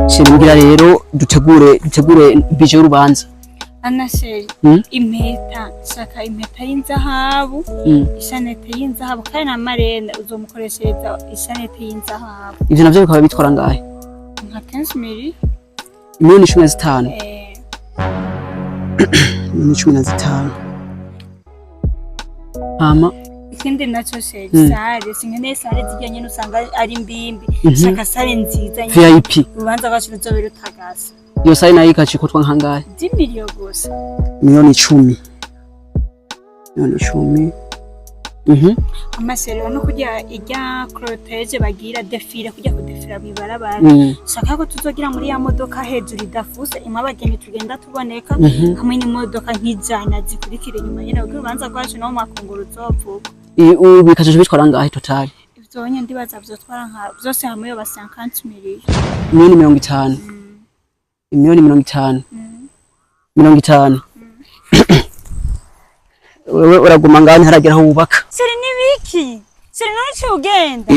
Chéri, mbwira rero, dutegure budget y'urubanza. Ana chéri, impeta, shaka impeta y'inzahabu, ishanete y'inzahabu, kandi na marraine uzomukoreshereza ishanete y'inzahabu. Ivyo navyo bikaba bitwara ngahe? Nka 15 mille. 15 miliyoni? Eh. 15 miliyoni, hama? Ikindi naco chéri, salle, sinkeneye salle zirya nyene usanga ari mbimbi. Shaka salle nziza nyene. VIP. Urubanza rwacu ruzobe rutagase. Iyo salle nayo ikacikotwa nkangahe? 10 millions gusa. 10 miliyoni, 10 miliyoni. Ama chéri, no kurya irya cortège bagira défilé, kujya kudefira mw'ibarabara, shaka ko tuzogira muri ya modoka hejuru idafuse, imwe abageni tugenda tuboneka, hamwe n'imodoka nk'ijana zikurikira inyuma nyene, kugira urubanza rwacu no mu makunguru ruzovuga. Ubu bikaca bitwara ngahe total? Ivyo nyene ndibaza vyotwara nka vyose hamwe yoba 50 millions. 50 miliyoni, 50 miliyoni, 50. Wewe uraguma ngaho, ntiharagera aho wubaka. Chéri, nibiki? Chéri, none ugenda.